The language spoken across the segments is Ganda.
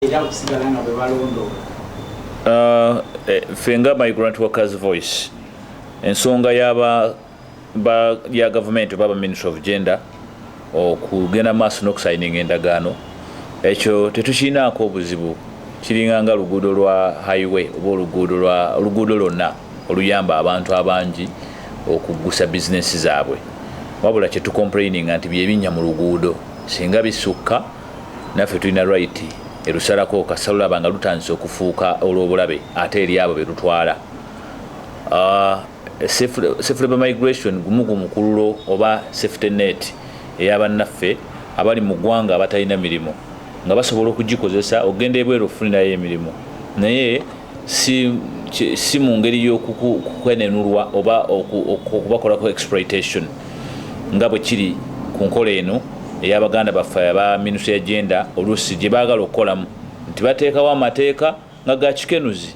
Era okusigala nga bwe balondoola. Ffe nga Migrant Workers Voice, ensonga yaba ya gavumenti oba aba Ministry of Gender okugenda maaso n'okusayininga endagaano, ekyo tetukirinaako obuzibu. Kiringa nga luguudo lwa highway oba oluguudo lwa oluguudo lwonna oluyamba abantu abangi okuggusa bizinesi zaabwe. Wabula kyetucomplaininga nti byebinnya mu luguudo singa bisukka, naffe tulina right erusalako kasita lulaba nga lutandise okufuuka olw'obulabe ate eri abo be lutwala. Safe labour migration gumu gu mukululo oba safety net ey'abannaffe abali mu ggwanga abatalina mirimu, nga basobola okugikozesa okugenda ebweru okufunirayo emirimu, naye si mu ngeri y'okukwenenulwa oba okubakolako exploitation nga bwe kiri ku nkola eno ey'abaganda baffe aba Ministry ya Gender oluusi gye baagala okukolamu, nti bateekawo amateeka nga ga kikenuzi,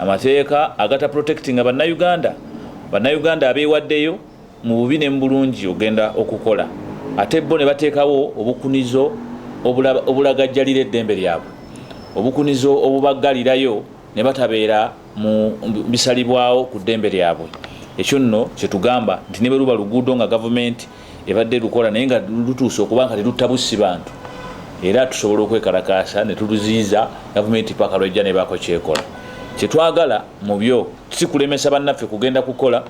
amateeka agata protectinga Bannayuganda, Bannayuganda abeewaddeyo mu bubi ne mu bulungi ogenda okukola, ate bo ne bateekawo obukunizo obulagajjalira eddembe lyabwe, obukunizo obubaggalirayo ne batabeera mu bisalibwawo ku ddembe lyabwe. Ekyo nno kyetugamba nti ne bwe luba luguudo nga gavumenti ebadde lukola, naye nga lutuuse okuba nga terutta bussi bantu, era tusobola okwekalakaasa ne tuluziyiza gavumenti paka lwejja nebaako kyekola. Kyetwagala mu byo si kulemesa bannaffe kugenda kukola,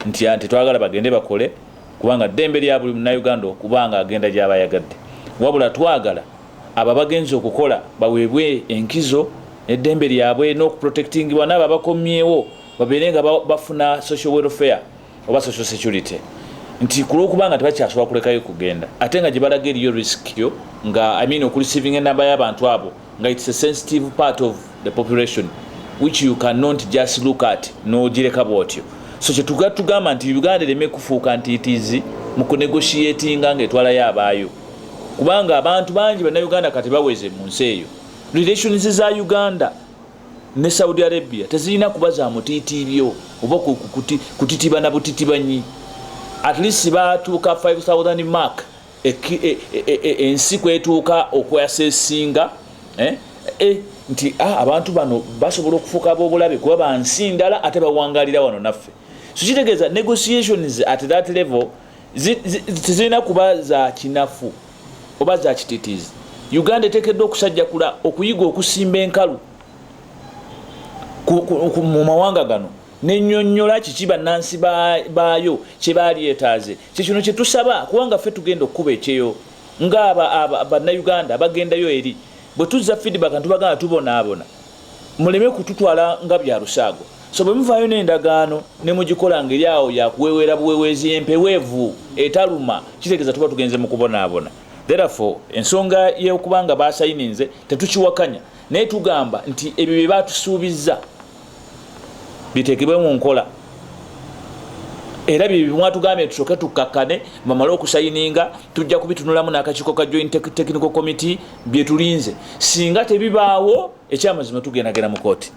nti anti twagala bagende bakole, kubanga ddembe lya buli Munnayuganda okuba nga agenda gy'aba ayagadde. Wabula twagala abo abagenze okukola baweebwe enkizo n'eddembe lyabwe n'okuprotectingibwa, n'abo abakomyewo babeere nga bafuna social welfare oba social security, nti ku lwokubanga tebakyasobola kulekayo kugenda, ate nga gye balaga eriyo risk yo nga, I mean, okureceiving enamba y'abantu abo nga it's a sensitive part of the population which you cannot just look at n'ogireka bwotyo. So kyetuga tugamba nti Uganda ereme kufuuka nti it is mu kunegotiatinga ng'etwalayo abaayo, kubanga abantu bangi Bannayuganda kati baweze mu nsi eyo. Relations za Uganda ne Saudi Arabia tezirina kuba za mutiitiibyo oba kutitiba na butitibanyi. At least batuuka 5000 mark, ensi kwetuuka okwasesinga nti abantu bano basobola okufuuka ab'obulabe kuba bansi ndala ate bawangalira wano naffe. So kitegeeza negotiations at that level tezirina kuba za kinafu oba za kititiizi. Uganda eteekeddwa okusajjakula okuyiga okusimba enkalu mu mawanga gano nenyonyola kiki bannansi baayo kyebalyetaaze. Kyekino kyetusaba, kubanga ffe tugenda okukuba ekyeyo nga Bannayuganda bagendayo eri. Bwe tuzza feedback ntubagamba tubonaabona, muleme kututwala nga bya lusaago. So bwe muvaayo n'endagaano ne mugikola ngeri awo yakuweweera buweweezi empeweevu etaluma, kitegeeza tuba tugenze mu kubonaabona. Therefore, ensonga y'okuba nga basayininze tetukiwakanya, naye tugamba nti ebyo bye batusuubizza biteekebwe mu nkola, era bye mwatugambye tusooke tukkakkane bamale okusayininga, tujja kubitunulamu n'akakiiko ka Joint Technical Committee. Bye tulinze. Singa tebibaawo, ekyamazima tugendagenda mu kooti.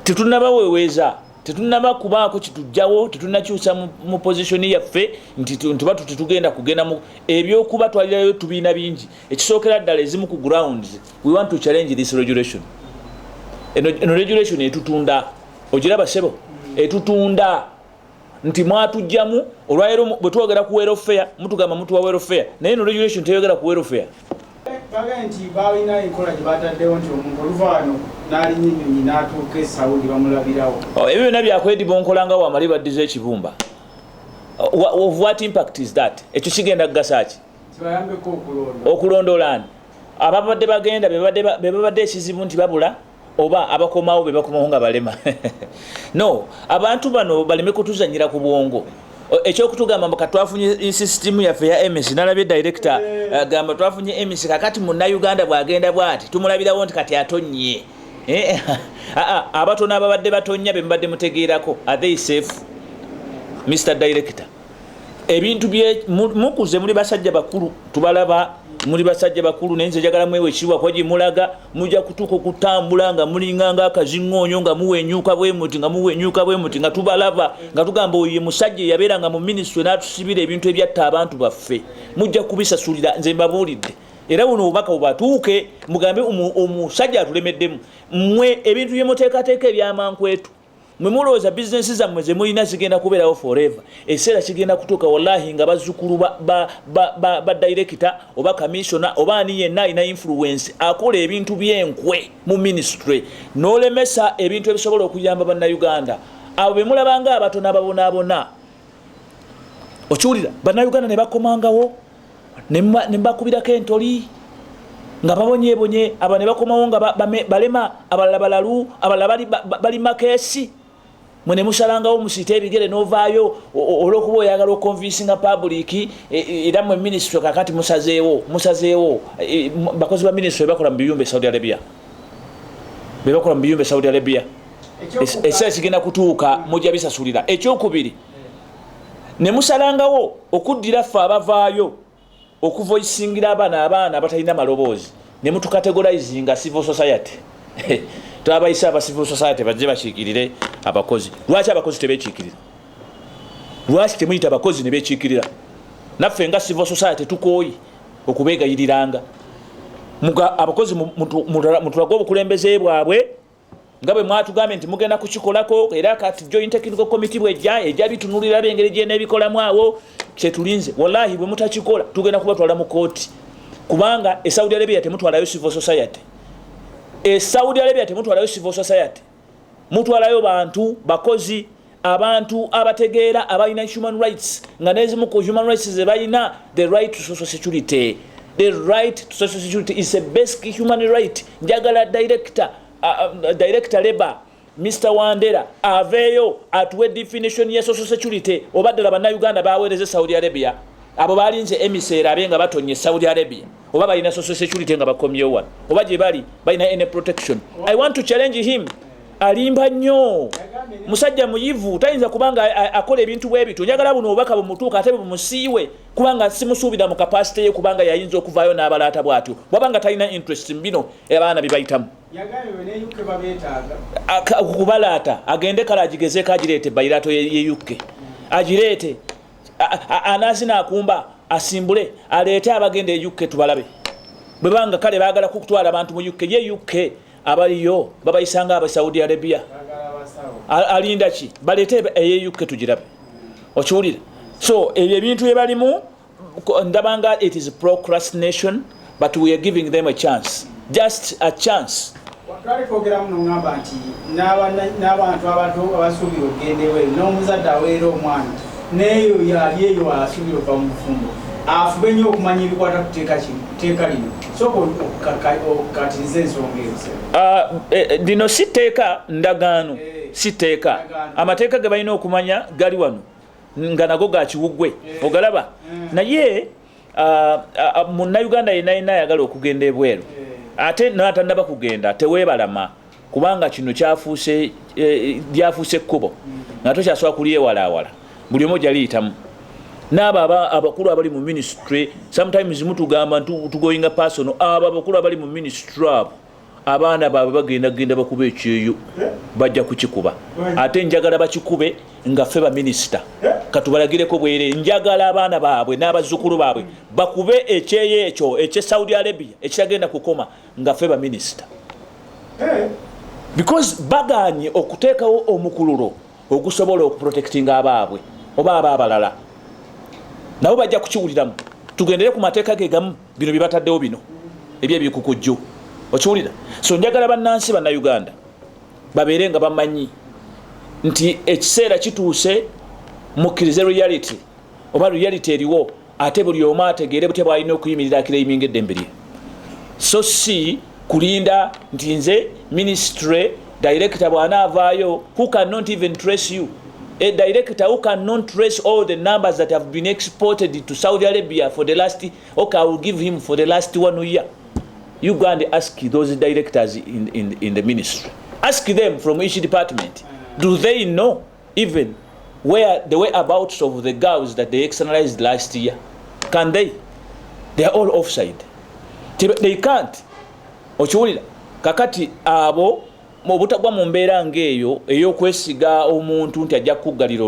Tetunnabaweweeza, tetunnaba kubaako kitujjawo, tetunnakyusa mu position yaffe nti tuba tetugenda kugenda mu ebyokuba twalirayo. Tubiina bingi. Ekisookera ddala, ezimu ku grounds, we want to challenge this regulation. Eno regulation etutunda, ogiraba sebo, etutunda nti mwatujjamu olwaleero. Bwe twogera ku welfare, mutugamba mutuwa welfare, naye eno regulation teyogera ku welfare. Bagambye nti balina enkola gye bataddewo nti omuntu oluva wano n'alinnya ennyonyi n'atuuka e Saudi bamulabirawo. Oh, ebyo byonna byakwedibonkola nga wamali baddiza ekibumba. Of what impact is that? Ekyo kigenda kugasa ki? Kibayambeko okulonda. Okulondoola ani? Ababadde bagenda be babadde ekizibu nti babula, oba abakomawo be bakomawo nga balema? No, abantu bano baleme kutuzanyira ku bwongo. Ekyokutugamba mbu katwafunye sisitimu yaffe ya EMIS, nalabye director agamba twafunye EMIS, kakati Munnayuganda bwagenda bwati tumulabirawo nti kati atonnye. Abatono ababadde batonnya be mubadde mutegeerako, are they safe, Mr Director? Ebintu bye mukuze, muli basajja bakulu, tubalaba muli basajja bakulu, naye nze njagala mwewe ekitiibwa, kuba gye mulaga mujja kutuuka okutambula nga mulinga nga akaziŋŋoonyo, nga muwenyuka bwe muti, nga muwenyuka bwe muti, nga tubalaba nga tugamba oyo ye musajja eyabeeranga mu minisitule n'atusibira ebintu ebyatta abantu baffe. Mujja kubisasulira, nze mbabuulidde. Era buno obubaka bubatuuke, mugambe omusajja atulemeddemu. Mmwe ebintu byemuteekateeka ebyamankwetu, mwe mulowooza bizinesi zammwe zemulina zigenda kubeerawo forever. Ekiseera kigenda kutuuka, wallahi, nga bazzukulu ba director oba commissioner oba ani yenna alina influence akola ebintu byenkwe mu ministry n'olemesa ebintu ebisobola okuyamba Bannayuganda abo bemulabanga abatono ababonaabona. Okiwulira? Bannayuganda ne bakomangawo ne bakubirako entoli nga babonyebonye, aba ne bakomawo nga balema, abalala balalu, abalala bali makeesi. Mwe ne musalangawo musiite ebigere n'ovaayo olwokuba oyagala oconvincinga public. Era mwe ministry kakati musazeewo, musazeewo bakozi ba ministry bakola mu biyumba e Saudi Arabia, bebakola mu biyumba e Saudi Arabia. Ekiseera kigenda kutuuka mujja bisasulira. Ekyokubiri, ne musalangawo okuddira ffe abavaayo okuvoicingira abaana abatalina maloboozi ne mutucategorizinga civil society. Twabayise aba civil society bajje bakiikirire abakozi. Lwaki abakozi tebekiikirira? Lwaki temuyita abakozi ne bekiikirira? Naffe nga civil society tukooyi okubeegayiriranga. Abakozi mutulage obukulembeze bwabwe nga bwe mwatugambye nti mugenda kukikolako. Era kati joint technical committee bwejja, ejja bitunulira engeri gyenebikolamu. Awo kyetulinze. Wallahi, bwe mutakikola tugenda kubatwala mu kooti, kubanga e Saudi Arabia temutwalayo civil society. E Saudi Arabia temutwalayo civil society, mutwalayo bantu bakozi, abantu abategeera, abalina human rights, nga nezimu ku human rights ze balina, the right to social security. The right to social security is a basic human right. Njagala director labor, Mr Wandera, aveeyo atuwe definition ya social security, oba ddala Bannayuganda baweereza Saudi Arabia abo balinze emiseera abe nga batonye Saudi Arabia, oba balina social security nga bakomyewo wano, oba gye bali balina any protection. I want to challenge him. Alimba nnyo, musajja muyivu, tayinza kubanga akola ebintu bwe bityo. Njagala buno obubaka bumutuuka ate bumusiiwe, kubanga simusuubira mu capacity ye, kubanga yayinza okuvaayo n'abalaata bw'atyo bwabanga talina interest mu bino abaana bye bayitamu. Kubalaata agende kale agigezeeko, agireete bayirato ye UK, agireete anazina akumba asimbule aleete abagenda e UK tubalabe. Bwebanga kale baagala kutwala abantu mu UK, ye UK abaliyo babayisanga aba Saudi Arabia, alinda ki? Baleete eye UK tugirabe. Okiwulira? So ebyo ebintu bye balimu ndabanga it is procrastination, but we are giving them a chance, just a chance. Twali twogeramu noŋŋamba nti n'abantu abato abasuubira okugenda ebweru, n'omuzadde aweera omwana n'eyo yali eyo asuubira okuva mu bufumbo, afube nnyo okumanya ebikwata ku teeka lino. Sooka okukatiriza ensonga ezo. Ah, lino si tteeka, ndagaano. Si tteeka. Amateeka ge balina okumanya gali wano nga nago ga kiwugwe, ogalaba. Naye ah, ah, Munnayuganda yenna yenna ayagala okugenda ebweru, ate natannaba kugenda, teweebalama, kubanga kino kyafuuse lyafuuse ekkubo nga tokyasobola kulyewalaawala. Buli omu ojja liyitamu. N'abo abakulu abali mu ministry, sometimes mutugamba nti tugoyinga personal. Abo abakulu abali mu ministry, abo abaana baabwe bagenda genda bakuba ekyeyo, bajja kukikuba. Ate njagala bakikube nga ffe baminisita katubalagireko bwere. Njagala abaana baabwe n'abazzukulu baabwe bakube ekyeyo ekyo ekye Saudi Arabia ekitagenda kukoma nga ffe baminisita, because baganye okuteekawo omukululo ogusobola okuprotectinga abaabwe oba aba abalala. Nabo bajja kukiwuliramu. Tugendere ku mateeka ge gamu, bino bye bataddewo, bino ebyebikukujju. Okiwulira? So njagala bannansi Bannayuganda babeere nga bamanyi nti ekiseera kituuse mukkirize reality, oba reality eriwo, ate buli omu ategeere butya bwalina okuyimirira aclaiminga eddembe lye, so si kulinda nti nze ministry director bw'anaavaayo, who cannot even trace you, a director who cannot trace all the numbers that have been exported to Saudi Arabia for the last, okay, I will give him for the last one year. You go and ask those directors in the ministry, ask them from each department, do they know even where the whereabouts of the girls that they externalized last year? Can they? They are all offside. They can't. Okiwulira? Kakati abo obutagwa mu mbeera ng'eyo ey'okwesiga omuntu nti ajja kukuggalira.